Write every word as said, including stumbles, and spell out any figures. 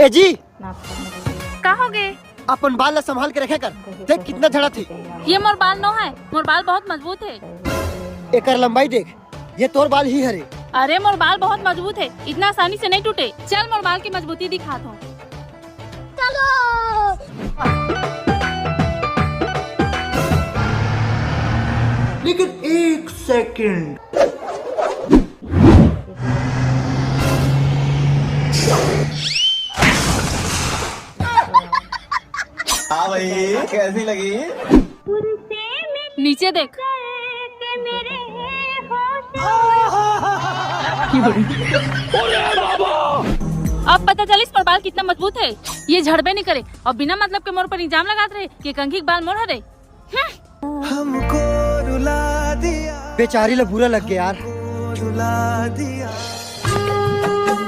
ए जी, का होगे? अपन बाल ला संभाल के रखे कर। देख कितना झड़त हे। ये मोर बाल नो हे, मोर बाल बहुत मजबूत हे। एकर लंबाई देख, ये तोर बाल ही हरे। अरे मोर बाल बहुत मजबूत हे, इतना आसानी से नहीं टूटे। चल मोर बाल की मजबूती दिखात हों। चलो। लेकिन एक सेकंड। हाँ भाई, कैसी लगी? नीचे देख। अब पता चलिस मोर बाल कितना मजबूत हे। ये झड़बे नहीं करे और बिना मतलब के मोर पर इल्जाम लगात रहे कि कंघी के बाल मोर हरे। हम्म। हमको रुला दिया, बेचारी ला बुरा लग गया यार। रुला दिया।